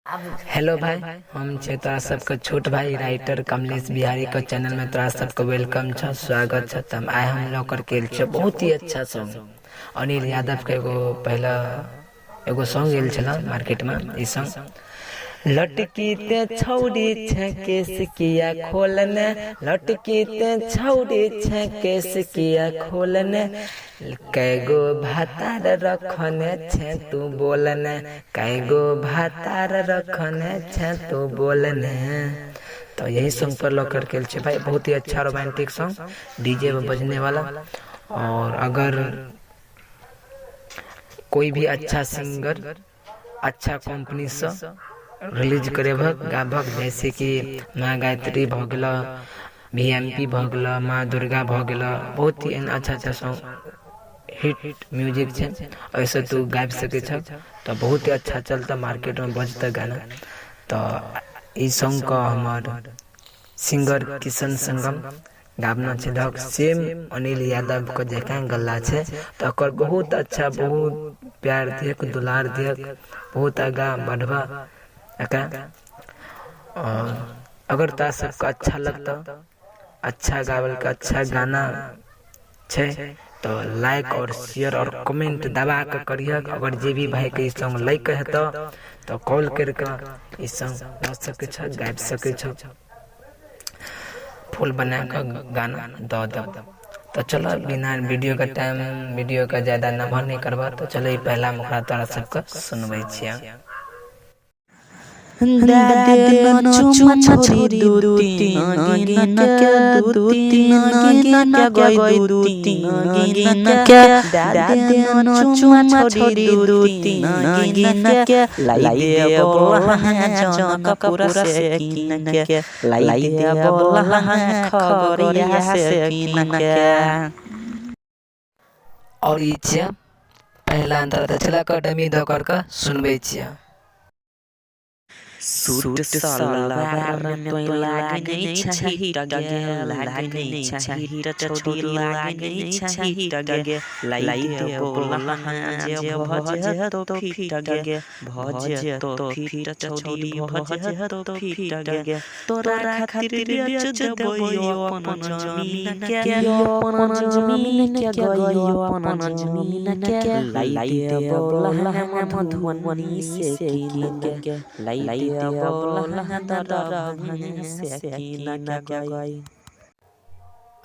Hello भाई, हम छे तोरा सबके छोट भाई राइटर कमलेश बिहारी के चैनल में तोरा सबके welcome छ, स्वागत छ। तब आइ हम लऽ कर के छे बहुत ही अच्छा सॉन्ग अनिल यादव के एगो पहला एगो सॉन्ग आयल छल मार्केट में। ई सॉन्ग लटकी ते छौड़ी छे केस किया खोलने, लटकी ते छौड़ी छे केस किया खोलने, कैगो भातार रखने छे तू बोलने, कैगो भातार रखने छे तू बोलने। तो यही सॉन्ग पर लऽ करके छे भाई, बहुत ही अच्छा रोमांटिक सॉन्ग, डीजे में बजने वाला। और अगर कोई भी अच्छा सिंगर अच्छा कंपनी से रिलीज करेबक गाबक, जैसे कि माँ गायत्री भऽ गेल, VMP भऽ गेल, माँ दुर्गा भऽ गेल, बहुत ही एहन अच्छा अच्छा सॉन्ग हिट म्यूजिक छै, ओहिसँ तू गाबि सकै छह तऽ बहुत ही अच्छा चलतऽ मार्केटमे बजतऽ गाना। तऽ ई सॉन्गके हमर सिंगर किशन संगम गाबना छै धक, सेम अनिल यादवके जकाँ गला छै, तऽ ओकर बहुत अच्छा, बहुत प्यार दियक, दुलार दियक, बहुत आगाँ बढ़बा एकरा। आओर अगर तोरा सबके अच्छा लगतऽ, अच्छा गाबलके अच्छा गाना छै, तऽ लाइक और शेयर और कमेंट दबा कऽ करिहक। अगर जे भी भाइके ई सॉन्ग लैके हेतऽ तऽ कॉल करि कऽ ई सॉन्ग लऽ सकै छह, गाबि सकै छह, फुल बना कऽ गाना दऽ देब। तऽ चलऽ बिना वीडियोके टाइम वीडियोके ज्यादा नमहर नहि करबह, तऽ चल ई पहिला ओकरा तोरा सबके सुनबै छियह। दे देना चुमा छोरी दू तीन गिन के, दू तीन गिन के गई, दू तीन गिन के। दे देना चुमा छोरी दू तीन गिन के, लाई देबो लहंगा जनकपुर से कीन के, लाई देबो लहंगा खगड़िया से कीन के। और ई छियै पहिला अंतर, तऽ चलऽ डमी दऽ करके सुनबै छियै। सूट सलवार में तोय लागै छही गे, लागै छही छोरी, लागै छही गे। लाई देबो लहंगा जे भ जेतो फिट गे, भ जेतो फिट छोरी, भ जेतो फिट गे। तोरा खातिर बेच देबो अपन जमीन के, अपन जमीन के गई, अपन जमीन के। लाई देबो लहंगा मधुबनी से कीन के, लाई देबो लहंगा दरभंगा से कीन के गई।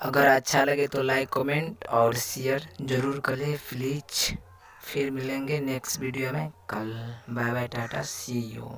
अगर अच्छा लगे तो लाइक कमेंट और शेयर जरूर करें प्लीज। फिर मिलेंगे नेक्स्ट वीडियो में कल। Bye bye, tata, see you.